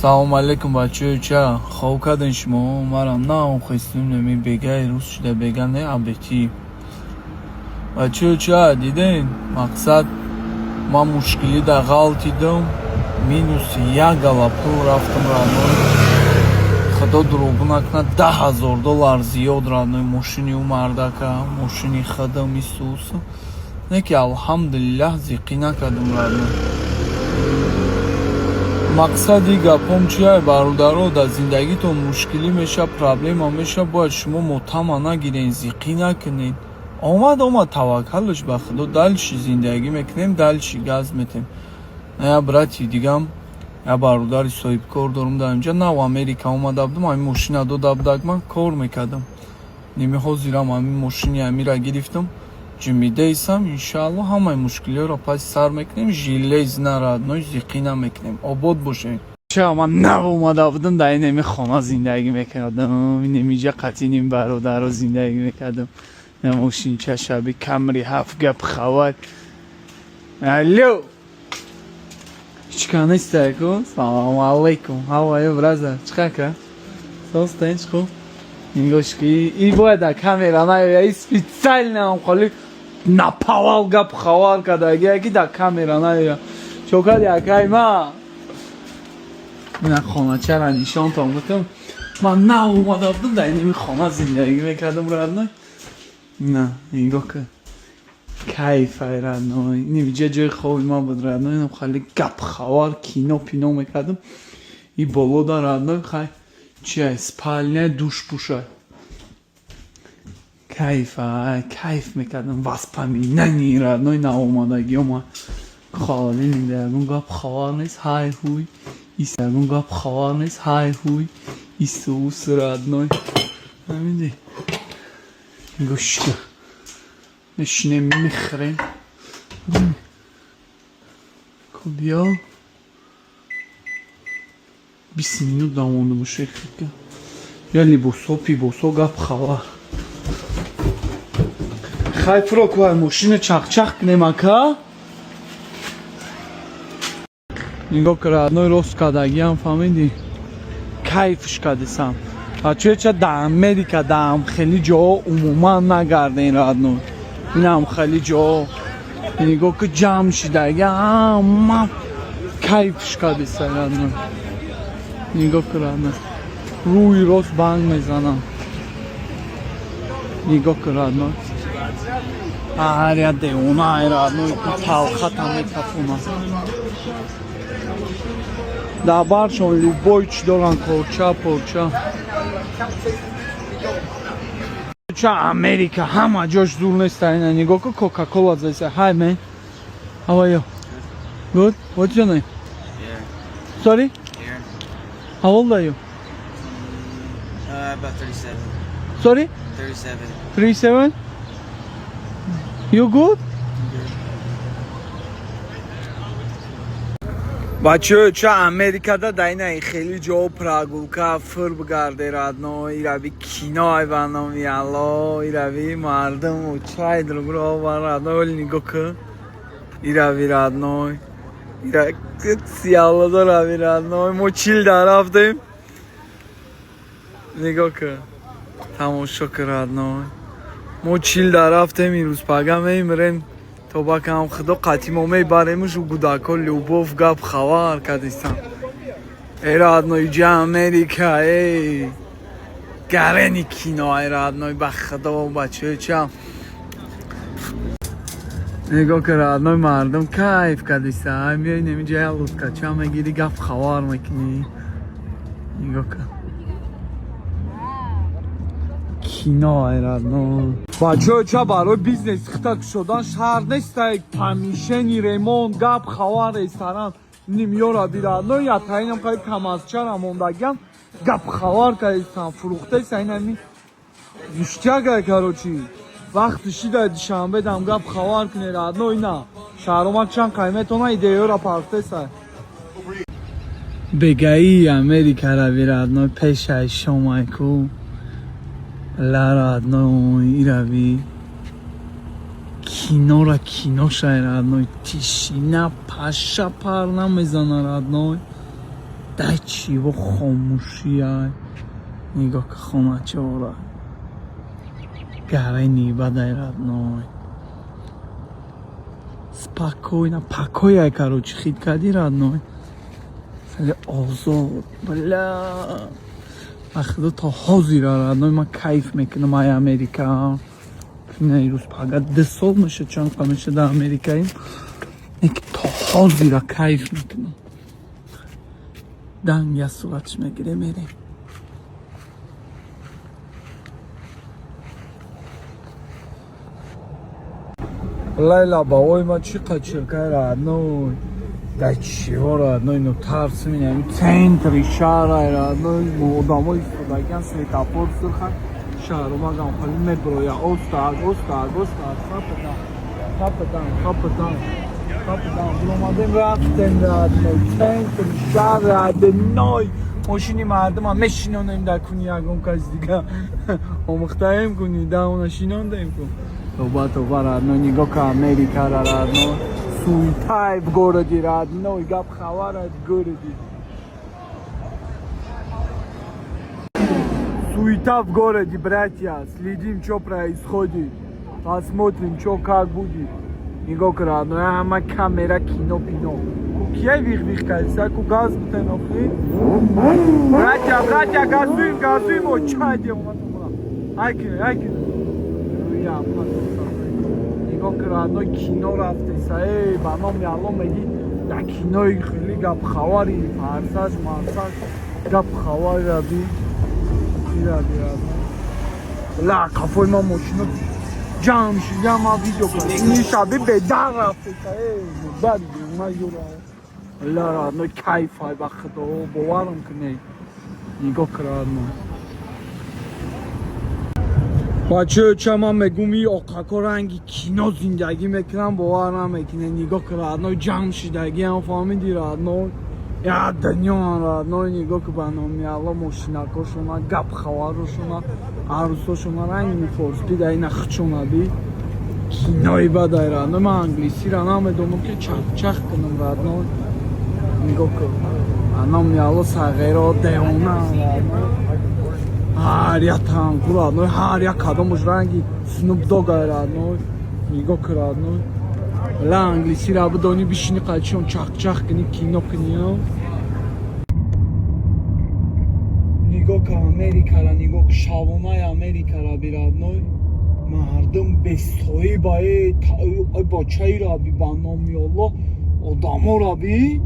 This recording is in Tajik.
Салому алейкум, бачаҳои, ча хоб кардем шумо? Марам наохестем, неми бегаи рӯз шуда, бега не, абети. Бачаҳо, ча дидем? Мақсад, ман мушкилӣ да ғалтидам, минус як гала пул рафтам, родной. Худо дурӯғ накунад, 10 000 доллар зиёд, родной, мошини ӯ мардака, мошини худам, исусу. Не ки, алҳамдулиллаҳ, зиқӣ накардам, родной. Мақсади гапом чия, бародаро? Дар зиндагитон мушкилӣ меша, проблема меша, бояд шумо мотама нагирен, зиқӣ накунед. Омад, омад, таваккалш ба Худо, дальше зиндагӣ мекунем, дальше газ метем. Я брати дигам, я бародари соҳибкор дорам дар инҷа. Нав Америка омада будам, ҳамин мошина дода будак, ман кор мекардам. Ними ҳозирам ҳамин мошини амира гирифтам, ҷимидаисам. Иншаалло, ҳамаи мушкилиҳоро паси сар мекунем, железно, родной, зиқӣ намекунем. Обод бошем. Ча ман нав омада будам, дар инеми хона зиндагӣ мекардам, инемиҷа қатъи ним бародаро зиндагӣ мекардам. Мошинча шаби Камри ҳафт, гап хабар. Алло, ҳичка нестаку. Салому алайкум, how are you, brother? Чӣ ка состен? Чӣ хуб? Нигош ки, и бояд дар камера наёя, и специально холи наповал гап хабар кардагия, ки дар камера наёя. Чокади, акай ма? Ина хоначара нишонтон бутам. Ман нав омада будам, дар иними хона зиндагӣ мекардам, родной. На, нигоҳ кун, кайфай, родной. Инивиҷа ҷои хоби ман буд, родной. Инам хали гап хабар, кино пино мекардам. И боло да, родной, хай чия, спальня, душ пушай. Кайфа, кайф мекардам. Воспоминания, родной, наомадагиёма. Холодильник да ягон гап хабар нест, ҳай ҳуй. Ягон гап хабар нест, ҳай ҳуй. Исус, родной. Ҳамиди. Гӯшка. Мешинем, мехӯрем. Биё. 20 минут дамонда боша. Я либосо, пибосо, гап хабар. Хай, фуро кувай, мошина чахчах кунем, ака. Нигоҳ кар, родной, рост кардагиам, фаҳмидӣ? Кайфш кардисам. Бачаҳо, дар Америка даам хеле ҷоҳо умуман нагарден, родной. Инам хеле ҷоҳо нигоҳ ки ҷамъ шидаги, ҳама кайфш кардиса, родной. Нигоҳ кар, родной. Рӯи рост банг мезанам. Нигоҳ кар, родной. Ҳар як девона, родной, талхатам мекафонам. Дар баршон любой чӣ доран, корча, порча. Ча Америка ҳама ҷош дур нест, ина нигоҳ кун, Кока-Кола зайса. Hi, man. How are you? Good. What's your name? Yeah. Sorry? Aaron. How old are you? About 37. Sorry? 37. 37? You good? Good. Бачаҳо, ча Америкада дар ина хеле ҷо прогулка фур бигарде, родной. Ирави кино ай ба номи Алло, ирави мардуму чай другро овар, родной. Оли нигоҳ кун. Ирави, родной. Ира сияллозо рави, родной. Мо чил дар рафтем. Нигоҳ кун. Тамошо кун, родной. Мо чил дар рафтем, имрӯз пага мемирем. То ба кам Худо қатъи мо мебаремушу гудако любовь, гап хабар кардистам. Э, родной, иҷа Америка, эй. Гарени кино, ай, родной, ба Худо, бачаҳо, ча. Нигоҳ кун, родной, мардум кайф кардиста. Ай, миёй немиҷа як луткача мегирӣ, гап хабар мекунӣ. Нигоҳ кун. Кино, ай, родной. Бачаҳо, ча барои бизнес хита кушодан шарт нест помещение, ремонт, гап хабар, ресторан. Нимёра би, родной, ятаинам қаи камазчара мондагиам, гап хабар кардистам, фурӯхтаиста инами ништяк ай, короче. Вақти шида Душанбе дам гап хабар кунед, родной, ина. Шаҳромак чанд қай метона идеёра партеса. Бегаи Америка рави, родной, пешай шомайку. Ла, родной, ирави. Кинора киношай, родной, тишина, паша пар намезана, родной. Дай чиво хомӯшия. Нигоҳ ки хоначора. Гарай небадай, родной. Спокойно, покой, короче, хит кади, родной. Хеле озод. Бля. Ба худо, то ҳозира, родной, ман кайф мекунам ай Америка. Не рӯз пага 2 сол меша, чанд қа меша дар Америкаим. Ки то ҳозира кайф мекунам. Данг я суратш мегире, мерем. Лайла, бавои ма чӣ қад чиркай, родной. Да чиво, родной, ну тарс меня. Центри шаҳрай, родной, одамо истодагиан, светофор сурха, шаҳрума гамхали меброя, остак, остак, остак, хападан, хападан, хападан, хападан, биромадем, рафтем, родной, центри шаҳр, родной. Мошини мардума мешинонем дар куни ягон кас дига. Омӯхтаем куни, да она шинондаем кун. Тоба, тоба, родной, нигоҳ ка Америкара, родной. Суета в городе, родной, гап хабара в городе. Суета в городе, братья. Следим, что происходит. Посмотрим, что как будет. Нигоҳ ка, родной, ҳама камера, кино, пино. Кия вих вих кайса, ку газ бутен охи. Братья, братья, газуем, газуем, о, чаде, айкине, айкине. Я, нигоҳ ки, родной, кино рафтеса, э, ба номи Алло, меги дар кинои хеле гап хабари фарсаж марсаж гап хабари раби раби, родной. Ла қафои ма мошино ҷамъ шида, ма видео кардам. Шаби бедар рафтеса, э, бади ма юра. Ла, родной, кайфай, ба худо, боварам кунед. Нигоҳ ки, родной. Бачаё, ча ман мегум, и оқако ранги кино зиндагӣ мекунам, бовар намекунед. Нигоҳ ки, родной, ҷамъ шидагиам, фаҳмиди, родной? Я дунёан, родной, нигоҳ ки, ба номи Алло, мошинакошона, гап хабарошона, арӯсошона ранги форспида ина хчона би. Кинои бадай, родной, ман англисиро намедонам ки чахчах кунам, родной. Нигоҳ ки. Ба номи Алло, сағиро девона, родной. Ҳар як танку, родной, ҳар як кадомаш ранги Snoop Dogg, родной. Нигоҳ ки, родной. Ла англисиро бидонӣ, бишини қачон чахчах кунӣ, кино кунӣ. Нигоҳ ка Америкара, нигоҳ ки шавонаи Америкара би, родной. Мардум бесоҳиба, э, бачаира би, ба номи Алло, одамора би.